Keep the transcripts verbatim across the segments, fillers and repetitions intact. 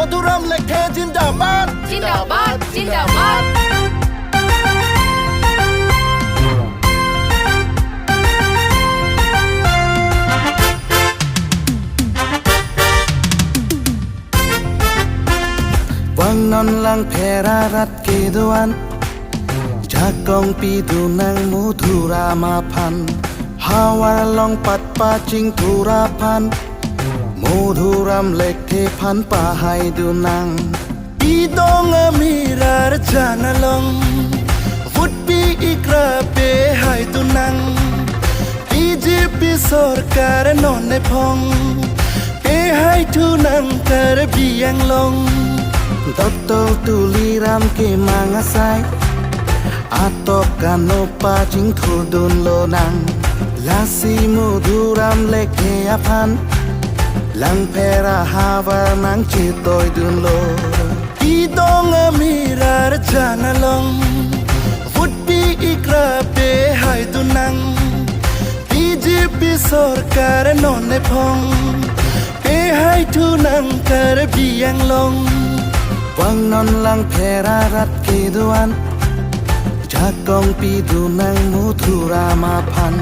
Madhuram Lekthe zindabad. Zindabad, zindabad. Vangnon Langpher arat kedo-an, jakong pidun nang Madhuram aphan. Havar along pat pachingthur aphan, Madhuram Lekthe aphan pahaidun nang. Pidong amir arjan along, vote pi ikra pehaidun nang. B J P sorkar non ephong, pehaithu nang Karbi Anglong. Doctor Tuliram kemang asai, atok kano pachingthurdun lonang. Lasi Madhuram Lekthe aphan, Langpher ahavar nang chetoidunlo. Pidong amir arjan along, vote pi ikra pehaidun nang. B J P sorkar non ephong, pehaithu nang Karbi Anglong. Vangnon Langpher arat kedo-an, jakong pidun nang Madhuram aphan.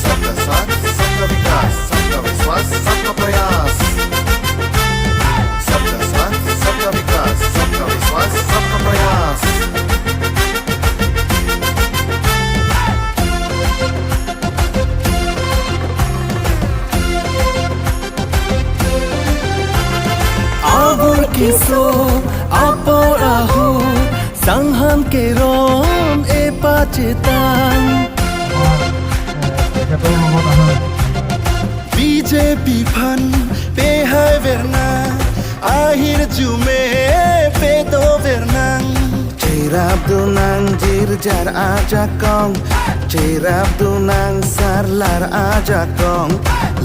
सबका साथ, सबका विकास, सबका विश्वास, सबका प्रयास। सबका साथ, सबका विकास, सबका विश्वास, सबका प्रयास। Abur keso, apor ahut, Sanghan keron epachetang. B J P aphan pehai vernang, ahirjume pedo vernang. Cherapdun nang jirjar ajakong, cherapdun nang sarlar ajakong,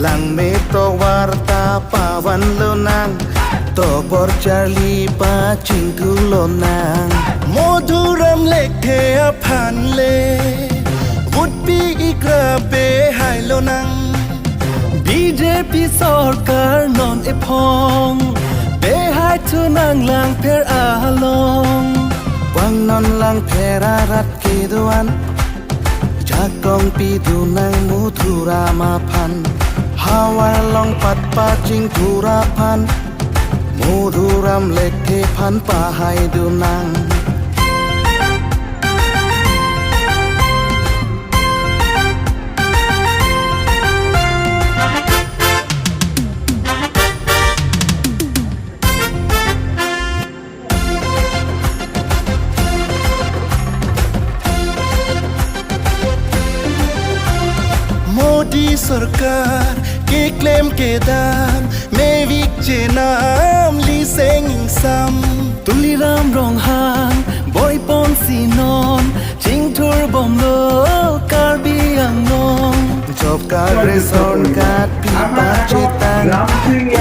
langme tovar ta pavan lonang. Tobor charli pachingthur lonang. Madhuram Lekthe aphan le vote pi ikra pehai lonang. B J P sorkar non ephong, pehaithu nang Langpher along. Vangnon Langpher arat kedo-an, jakong pidun nang Madhuram aphan. Havar along pat pachingthur aphan, Madhuram Lekthe aphan pahaidun nang. Modi sorkar keklem kedam, mevik chenam liseng ingsam. Tuliram Ronghang boiponsi non chingthur bomlo Karbi Anglong. Job card, ration card pi pachetang,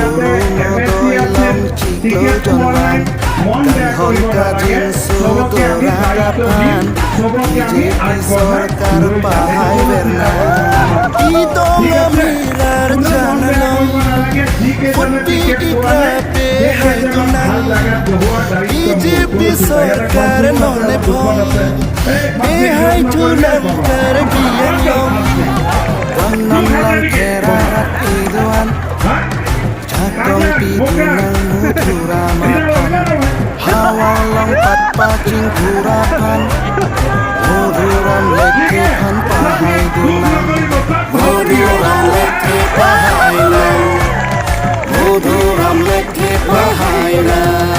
oro no doi long chiklo jonvang, kanghon kajinso dorat aphan, B J P sorkar pahai vernang. Pidong amir arjan along, vote pi ikra pehaidun nang. B J P sorkar non ephong, pehaithu nang Karbi Anglong. Vangnon Langpher arat kedo-an, jakong pidun nang Madhuram aphan. Havar along pat pachingthur aphan, Madhuram Lekthe aphan pahaidun nang. Madhuram Lekthe pahainang. Madhuram Lekthe pahainang.